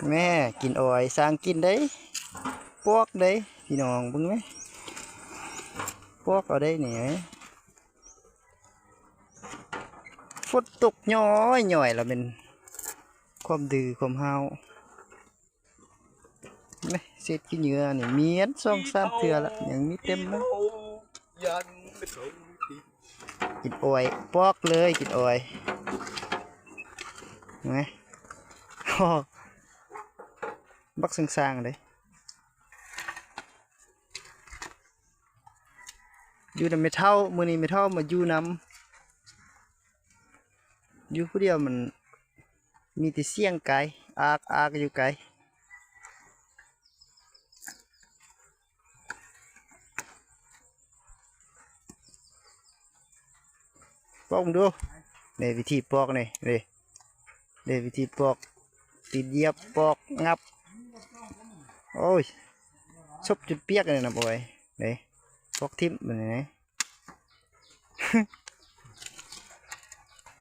ແມ່ກິນອ້ອຍ ສ້າງກິນໄດ້ ປອກໄດ້ພີ່ນ້ອງ ເບິ່ງແມ ປອກເອົາໄດ້ນີ້ ຝົນຕົກຍ້ອຍໆ ລະແມ່ນຄວາມດື້ຄວາມຮ້າວ. ເສດຂີ້ເຫຍື້ອນີ້ມ້ຽນສອງສາມເທື່ອລະ ຍັງມີເຕັມເລີຍ. ກິນອ້ອຍ ປອກເລີຍ ກິນອ້ອຍ ເຫັນໄໝ? ບັກສ້າງໆເດ້ ຢູ່ນຳແມ່ເຖົ້າ ມື້ນີ້ແມ່ເຖົ້າມາຢູ່ນຳ ຢູ່ຜູ້ດຽວມັນມີແຕ່ສຽງໄກ ອາກໆ ຢູ່ໄກ. ປອກເບິ່ງດູ ນີ້ວິທີປອກນີ້ ນີ້ ນີ້ວິທີປອກ ຕີນຢຽບປອກ ງັບ ໂອ້ຍ ສົບຈົນປຽກນີ້ນະ ໂອ້ຍ ນີ້ ປອກຖິ້ມ ແບບນີ້ນະ.